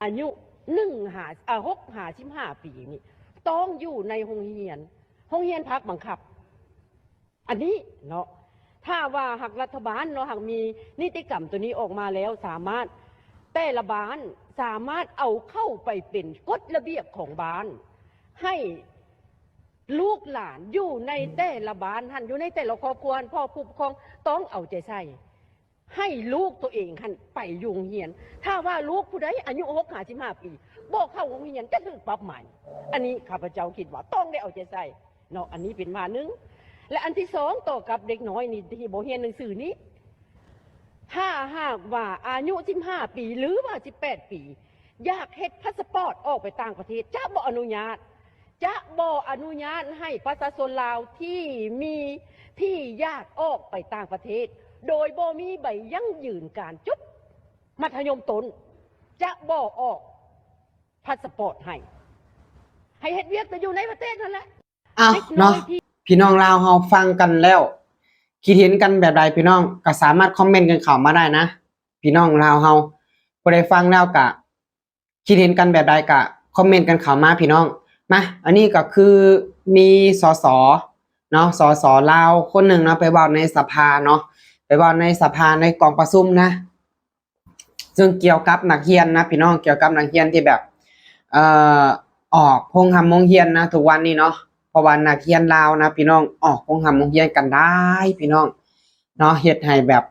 ອາຍຸໜຶ່ງຫາ ອາ ຫົກຫາສິບຫ້າປີນີ້ ຕ້ອງຢູ່ໃນໂຮງຮຽນ ໂຮງຮຽນພາກບັງຄັບ. ອັນນີ້ເນາະ ຖ້າວ່າຫາກລັດຖະບານເນາະ ຫາກມີນິຕິກຳໂຕນີ້ອອກມາແລ້ວ ສາມາດ ແຕ່ລະບ້ານສາມາດເອົາເຂົ້າໄປເປັນກົດລະບຽບຂອງບ້ານ ໃຫ້ລູກຫຼານຢູ່ໃນແຕ່ລະບ້ານຫັ້ນ ຢູ່ໃນແຕ່ລະຄອບຄົວຫັ້ນ ພໍ່ຜູ້ປົກຄອງຕ້ອງເອົາໃຈໃສ່ ໃຫ້ລູກໂຕເອງຫັ້ນໄປຢູ່ໂຮງຮຽນ. ຖ້າວ່າລູກຜູ້ໃດອາຍຸຫົກຫາສິບຫ້າປີ ບໍ່ເຂົ້າໂຮງຮຽນ ຈະຖືກປັບໃໝ. ອັນນີ້ຂ້າພະເຈົ້າຄິດວ່າຕ້ອງໄດ້ເອົາໃຈໃສ່ເນາະ. ອັນນີ້ເປັນວ່າໜຶ່ງ ແລະ ອັນທີສອງ ຕໍ່ກັບເດັກນ້ອຍນີ້ທີ່ບໍ່ຮຽນໜັງສືນີ້ ຖ້າຫາກວ່າອາຍຸສິບຫ້າປີ ຫຼືວ່າສິບແປດປີ ຢາກເຮັດພາສປອດອອກໄປຕ່າງປະເທດ ຈະບໍ່ອະນຸຍາດ ຈະບໍ່ອະນຸຍາດໃຫ້ປະຊາຊົນລາວທີ່ມີ ທີ່ຢາກອອກໄປຕ່າງປະເທດ ໂດຍບໍ່ມີໃບຢັ້ງຢືນການຈົບມັດທະຍົມຕົ້ນ ຈະບໍ່ອອກພາສປອດໃຫ້ ໃຫ້ເຮັດວຽກແຕ່ຢູ່ໃນປະເທດຫັ້ນແຫຼະ. ອ້າວ ເນາະ ເດັກນ້ອຍທີ່ ພີ່ນ້ອງລາວເຮົາຟັງກັນແລ້ວ ຄິດເຫັນກັນແບບໃດ ພີ່ນ້ອງກໍສາມາດຄອມເມັນກັນເຂົ້າມາໄດ້ນະ ພີ່ນ້ອງລາວເຮົາ. ຜູ້ໃດຟັງແລ້ວກະ ຄິດເຫັນກັນແບບໃດກະຄອມເມັນກັນເຂົ້າມາ ພີ່ນ້ອງ. ມາ ອັນນີ້ກໍຄືມີ ສສ ເນາະ ສສ ລາວຄົນໜຶ່ງເນາະ ໄປເວົ້າໃນສະພາເນາະ ໄປເວົ້າໃນສະພາ ໃນກອງປະຊຸມນະ ເຊິ່ງກ່ຽວກັບນັກຮຽນນະ ພີ່ນ້ອງ ກ່ຽວກັບນັກຮຽນທີ່ແບບ ເອີ ອອກໂຮງຮ່ຳໂຮງຮຽນນະ ທຸກວັນນີ້ເນາະ. ເພາະວ່ານັກຮຽນລາວນະ ພີ່ນ້ອງ ອອກໂຮງຮ່ຳໂຮງຮຽນກັນຫຼາຍ ພີ່ນ້ອງເນາະ ເຮັດໃຫ້ແບບ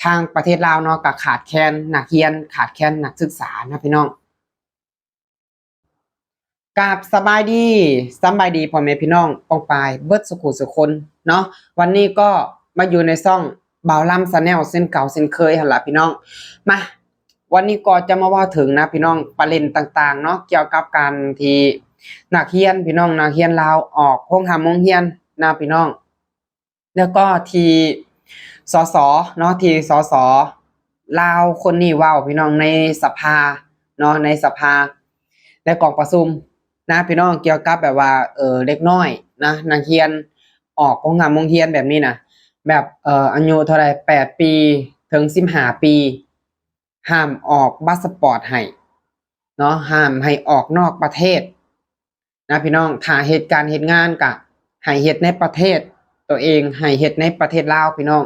ທາງປະເທດລາວເນາະ ກໍຂາດແຄນນັກຮຽນ ຂາດແຄນນັກສຶກສານະ ພີ່ນ້ອງ. ກາບສະບາຍດີ ສະບາຍດີພໍ່ແມ່ພີ່ນ້ອງປ້ອງປາຍເບິດສຸຂູສຸຄົນເນາະ. ວັນນີ້ກໍມາຢູ່ໃນຊ່ອງບ່າວລຳ Channel ເຊັ່ນເກົ່າເຊັ່ນເຄີຍຫັ້ນລະ ພີ່ນ້ອງ. ມາ ວັນນີ້ກໍຈະມາເວົ້າເຖິງນະ ພີ່ນ້ອງ ປະເດັນຕ່າງໆເນາະ ກ່ຽວກັບການທີ່ນັກຮຽນ ພີ່ນ້ອງ ນັກຮຽນລາວອອກໂຮງຮ່ຳໂຮງຮຽນນະ ພີ່ນ້ອງ. ແລ້ວກໍທີ່ ສສ ເນາະ ທີ່ ສສ ລາວຄົນນີ້ເວົ້າ ພີ່ນ້ອງ ໃນສະພາເນາະ ໃນສະພາ ໃນກອງປະຊຸມນະ ພີ່ນ້ອງ ກ່ຽວກັບແບບວ່າ ເອີ ເດັກນ້ອຍນະ ນັກຮຽນອອກໂຮງຮ່ຳໂຮງຮຽນແບບນີ້ນະ ແບບ ເອີ ອາຍຸເທົ່າໃດ ແປດປີເຖິງສິບຫ້າປີ ຫ້າມອອກພາສປອດໃຫ້ເນາະ ຫ້າມໃຫ້ອອກນອກປະເທດນະ ພີ່ນ້ອງ. ຖ້າເຮັດການເຮັດງານກະໃຫ້ເຮັດໃນປະເທດໂຕເອງ ໃຫ້ເຮັດໃນປະເທດລາວ ພີ່ນ້ອງ.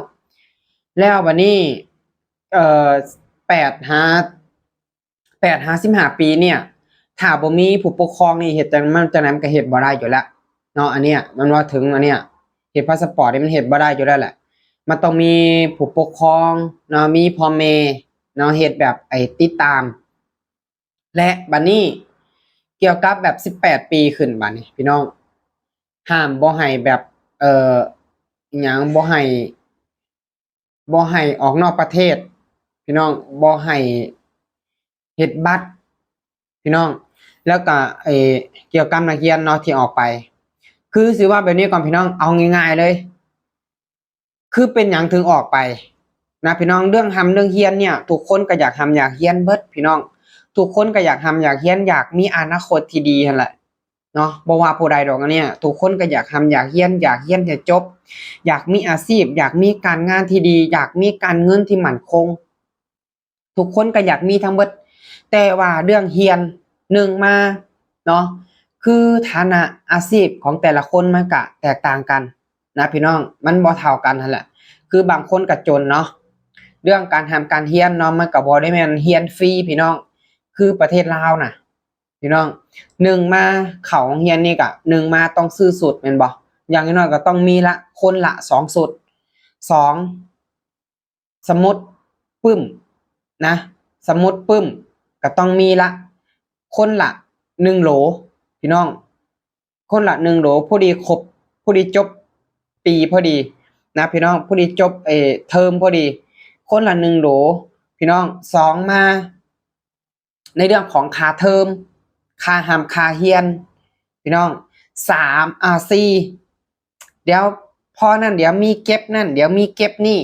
ແລ້ວບັດນີ້ ເອີ ແປດຫາ ແປດຫາສິບຫ້າປີເນີ້ຍ ຖ້າບໍ່ມີຜູ້ປົກຄອງນີ້ ເຮັດຈັ່ງ ມັນຈັ່ງໃດມັນກໍເຮັດບໍ່ໄດ້ຢູ່ແລ້ວເນາະ. ອັນເນີ້ຍ ມັນວ່າເຖິງອັນເນີ້ຍ ເຮັດພາສະປອດນີ້ມັນເຮັດບໍ່ໄດ້ຢູ່ແລ້ວແຫຼະ ມັນຕ້ອງມີຜູ້ປົກຄອງເນາະ ມີພໍ່ແມ່ເນາະ ເຮັດແບບໄອ້ຕິດຕາມ. ແລະ ບັດນີ້ກ່ຽວກັບແບບສິບແປດປີຂຶ້ນ ບັດນີ້ ພີ່ນ້ອງ ຫ້າມບໍ່ໃຫ້ແບບ ເອີ ອີຫຍັງ ບໍ່ໃຫ້ ບໍ່ໃຫ້ອອກນອກປະເທດ ພີ່ນ້ອງ ບໍ່ໃຫ້ເຮັດບັດ ພີ່ນ້ອງ. ແລ້ວກະ ເອີ ກ່ຽວກັບນັກຮຽນເນາະ ທີ່ອອກໄປ ຄືຊິເວົ້າແບບນີ້ກ່ອນ ພີ່ນ້ອງ ເອົາງ່າຍໆເລີຍ ຄືເປັນຫຍັງເຖິງອອກໄປນະ ພີ່ນ້ອງ. ເລື່ອງຮ່ຳເລື່ອງຮຽນເນີ້ຍ ທຸກຄົນກໍຢາກຮ່ຳຢາກຮຽນເບິດ ພີ່ນ້ອງ ທຸກຄົນກໍຢາກຮ່ຳຢາກຮຽນ ຢາກມີອະນາຄົດທີ່ດີຫັ້ນແຫຼະ ເນາະ ບໍ່ວ່າຜູ້ໃດດອກ. ອັນເນີ້ຍ ທຸກຄົນກໍຢາກຮ່ຳຢາກຮຽນ ຢາກຮຽນໃຫ້ຈົບ ຢາກມີອາຊີບ ຢາກມີການງານທີ່ດີ ຢາກມີການເງິນທີ່ໝັ້ນຄົງ ທຸກຄົນກໍຢາກມີທັງເບິດ. ແຕ່ວ່າເລື່ອງຮຽນ ໜຶ່ງມາເນາະ ຄືຖານະອາຊີບຂອງແຕ່ລະຄົນມັນກະແຕກຕ່າງກັນນະ ພີ່ນ້ອງ ມັນບໍ່ເທົ່າກັນຫັ້ນແຫຼະ. ຄືບາງຄົນກະຈົນເນາະ ເລື່ອງການຮ່ຳການຮຽນເນາະ ມັນກະບໍ່ໄດ້ແມ່ນຮຽນຟຣີ ພີ່ນ້ອງ ຄືປະເທດລາວນະ ພີ່ນ້ອງ. ໜຶ່ງມາເຂົ້າໂຮງຮຽນນີ້ກະ ໜຶ່ງມາຕ້ອງຊື້ຊຸດແມ່ນບໍ່? ຢ່າງໜ້ອຍໆກໍຕ້ອງມີລະ ຄົນລະສອງຊຸດ. ສອງ ສະໝຸດປຶ້ມນະ ສະໝຸດປຶ້ມກໍຕ້ອງມີລະ ຄົນລະໜຶ່ງໂຫຼ ພີ່ນ້ອງ ຄົນລະໜຶ່ງໂຫຼ ພໍດີຄົບ ພໍດີຈົບປີພໍດີນະ ພີ່ນ້ອງ ພໍດີຈົບ ເອີ ເທີມພໍດີ ຄົນລະໜຶ່ງໂຫຼ ພີ່ນ້ອງ. ສອງມາ ໃນເລື່ອງຂອງຄ່າເທີມ ຄ່າຮ່ຳຄ່າຮຽນ ພີ່ນ້ອງ. ສາມ ອາ ສີ່ ດຽວພໍນັ້ນ ດຽວມີເກັບນັ້ນ ດຽວມີເກັບນີ້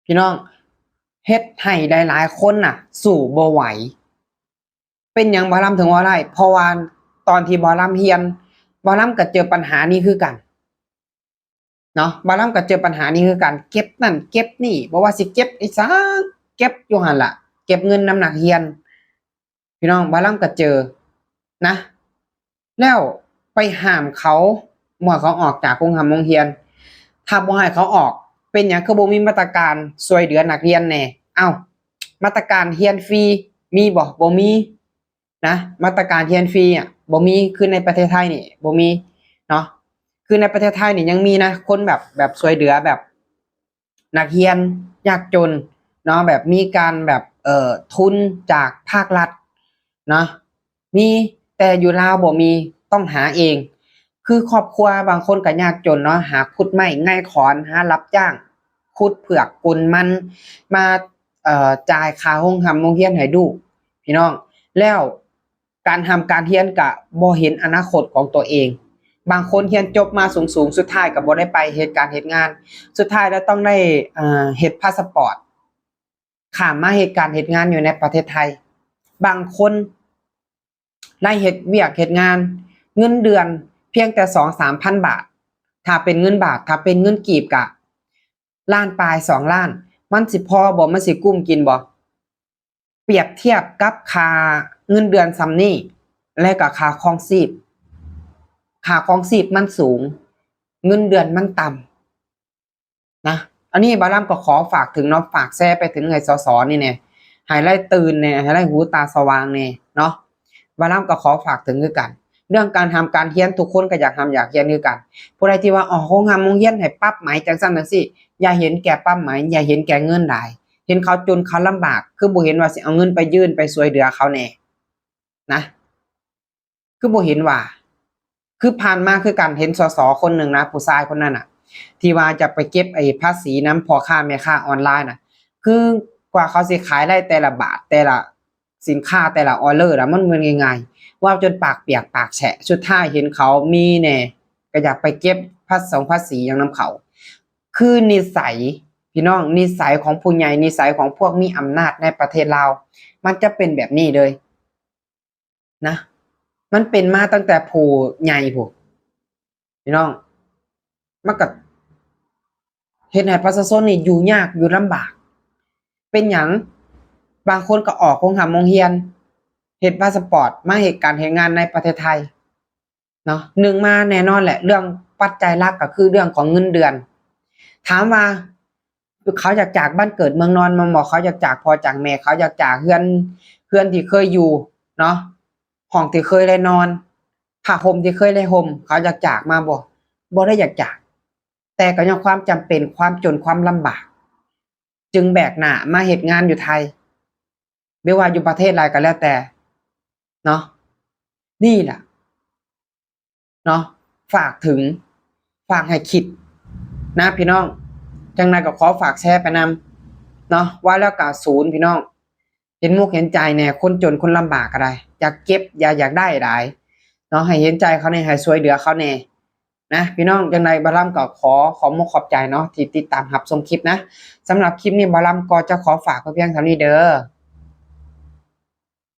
ພີ່ນ້ອງ ເຮັດໃຫ້ຫຼາຍໆຄົນນະສູ້ບໍ່ໄຫວ. ເປັນຫຍັງບ່າວລຳເຖິງເວົ້າໄດ້? ເພາະວ່າຕອນທີ່ບ່າວລຳຮຽນ ບ່າວລຳກໍເຈີປັນຫານີ້ຄືກັນ ເນາະ ບ່າວລຳກໍເຈີປັນຫານີ້ຄືກັນ ເກັບນັ້ນເກັບນີ້ ບໍ່ວ່າຊິເກັບອີ່ຫຍັງ ເກັບຢູ່ຫັ້ນລະ ເກັບເງິນນຳນັກຮຽນ ພີ່ນ້ອງ ບ່າວລຳກໍເຈີນະ ແລ້ວໄປຫ້າມເຂົາ ບໍ່ໃຫ້ເຂົາອອກຈາກໂຮງຮ່ຳໂຮງຮຽນ. ຖ້າບໍ່ໃຫ້ເຂົາອອກ ເປັນຫຍັງຄືບໍ່ມີມາດຕະການຊ່ວຍເຫຼືອນັກຮຽນແດ່? ເອົ້າ ມາດຕະການຮຽນຟຣີມີບໍ່? ບໍ່ມີນະ. ມາດຕະການຮຽນຟຣີອະ ບໍ່ມີ ຄືໃນປະເທດໄທນີ້ບໍ່ມີເນາະ. ຄືໃນປະເທດໄທນີ້ຍັງມີນະ ຄົນແບບ ແບບຊ່ວຍເຫຼືອແບບ ນັກຮຽນຍາກຈົນເນາະ ແບບມີການແບບ ເອີ ທຶນຈາກພາກລັດເນາະ ມີ ແຕ່ຢູ່ລາວບໍ່ມີ ຕ້ອງຫາເອງ. ຄືຄອບຄົວບາງຄົນກໍຍາກຈົນເນາະ ຫາຂຸດໄມ້ງາຍຂອນ ຫາຮັບຈ້າງຂຸດເຜືອກກົນມັນ ມາ ເອີ ຈ່າຍຄ່າໂຮງຮ່ຳໂຮງຮຽນໃຫ້ລູກ ພີ່ນ້ອງ. ແລ້ວ ການຮ່ຳການຮຽນກະບໍ່ເຫັນອະນາຄົດຂອງຕົວເອງ. ບາງຄົນຮຽນຈົບມາສູງໆ ສຸດທ້າຍກະບໍ່ໄດ້ໄປເຮັດການເຮັດງານ ສຸດທ້າຍແລ້ວຕ້ອງໄດ້ ເອີ ເຮັດພາສະປອດ ຂ້າມມາເຮັດການເຮັດງານຢູ່ໃນປະເທດໄທ. ບາງຄົນໄດ້ເຮັດວຽກເຮັດງານ ເງິນເດືອນພຽງແຕ່ສອງສາມພັນບາດ ຖ້າເປັນເງິນບາດ ຖ້າເປັນເງິນກີບກະລ້ານປາຍສອງລ້ານ ມັນຊິພໍບໍ່? ມັນຊິກຸ້ມກິນບໍ່? ປຽບທຽບກັບຄ່າເງິນເດືອນສ່ຳນີ້ ແລະກໍຄ່າຄອງຊີບ ຄ່າຄອງຊີບມັນສູງ ເງິນເດືອນມັນຕ່ຳນະ. ອັນນີ້ບ່າວລຳກໍຂໍຝາກເຖິງເນາະ ຝາກແຊໄປເຖິງໃຫ້ ສສ ນີ້ແດ່ ໃຫ້ລາວຕື່ນແດ່ ໃຫ້ລາວຫູຕາສະຫວ່າງແດ່ເນາະ. ບ່າວລຳກໍຂໍຝາກເຖິງຄືກັນ ເລື່ອງການຮ່ຳການຮຽນ ທຸກຄົນກໍຢາກຮ່ຳຢາກຮຽນຄືກັນ. ຜູ້ໃດທີ່ວ່າ ອອກໂຮງຮ່ຳໂຮງຮຽນໃຫ້ປັບໃໝຈັ່ງຊັ້ນຈັ່ງຊີ້ ຢ່າເຫັນແກ່ປັບໃໝ ຢ່າເຫັນແກ່ເງິນຫຼາຍ. ເຫັນເຂົາຈົນເຂົາລຳບາກ ຄືບໍ່ເຫັນວ່າຊິເອົາເງິນໄປຍື່ນໄປຊ່ວຍເຫຼືອເຂົາແດ່ນະ? ຄືບໍ່ເຫັນວ່າ ຄືຜ່ານມາຄືກັນ ເຫັນ ສສ ຄົນໜຶ່ງນະ ຜູ້ຊາຍຄົນນັ້ນນະ ທີ່ວ່າຈະໄປເກັບໄອ້ພາສີນຳພໍ່ຄ້າແມ່ຄ້າອອນລາຍນະ ຄືກວ່າເຂົາຊິຂາຍໄດ້ແຕ່ລະບາດ ແຕ່ລະສິນຄ້າ ແຕ່ລະອໍເລີນະ ມັນບໍ່ແມ່ນງ່າຍໆ. ເວົ້າຈົນປາກປຽກປາກແສະ ສຸດທ້າຍເຫັນເຂົາມີແດ່ ກໍຢາກໄປເກັບພາສ- ພາສີຫຍັງນຳເຂົາ. ຄືນິໄສ ພີ່ນ້ອງ ນິໄສຂອງຜູ້ໃຫຍ່ ນິໄສຂອງພວກມີອຳນາດໃນປະເທດລາວ ມັນຈະເປັນແບບນີ້ເລີຍນະ. ມັນເປັນມາຕັ້ງແຕ່ຜູ້ໃຫຍ່ພຸ້ນ ພີ່ນ້ອງ ມັນກໍເຮັດໃຫ້ປະຊາຊົນນີ້ຢູ່ຍາກຢູ່ລຳບາກ. ເປັນຫຍັງບາງຄົນກໍອອກໂຮງຮ່ຳໂຮງຮຽນ ເຮັດພາສະປອດ ມາເຮັດການເຮັດງານໃນປະເທດໄທເນາະ? ໜຶ່ງມາແນ່ນອນແຫຼະ ເລື່ອງປັດໄຈຫຼັກກໍຄືເລື່ອງຂອງເງິນເດືອນ. ຖາມວ່າເຂົາຢາກຈາກບ້ານເກີດເມືອງນອນແມ່ນບໍ່? ເຂົາຢາກຈາກພໍ່ຈາກແມ່ ເຂົາຢາກຈາກເຮືອນ ເຮືອນທີ່ເຄີຍຢູ່ເນາະ ຫ້ອງທີ່ເຄີຍໄດ້ນອນ ຜ້າຫົ່ມທີ່ເຄີຍໄດ້ຫົ່ມ ເຂົາຢາກຈາກມາບໍ່? ບໍ່ໄດ້ຢາກຈາກ ແຕ່ກໍຍ້ອນຄວາມຈຳເປັນ ຄວາມຈົນ ຄວາມລຳບາກ ຈຶ່ງແບກໜ້າມາເຮັດງານຢູ່ໄທ ຫຼືວ່າຢູ່ປະເທດໃດກໍແລ້ວແຕ່ເນາະ. ນີ້ລະເນາະ ຝາກເຖິງ ຝາກໃຫ້ຄິດນະພີ່ນ້ອງ. ຈັ່ງໃດກໍຂໍຝາກແຊໄປນຳເນາະ ວ່າແລ້ວກະສູນ ພີ່ນ້ອງ ເຫັນມຸກເຫັນໃຈແດ່ ຄົນຈົນຄົນລຳບາກກໍໄດ້ ຢາກເກັບ ຢາກ ຢາກໄດ້ຫຼາຍເນາະ ໃຫ້ເຫັນໃຈເຂົາແດ່ ໃຫ້ຊ່ວຍເຫຼືອເຂົາແດ່ນະພີ່ນ້ອງ. ຈັ່ງໃດບ່າວລຳກໍຂໍຂອບມຸກຂອບໃຈເນາະ ທີ່ຕິດຕາມຮັບຊົມຄລິບນະ. ສຳລັບຄລິບນີ້ ບ່າວລຳກໍຈະຂໍຝາກໄວ້ພຽງເທົ່ານີ້ເດີ.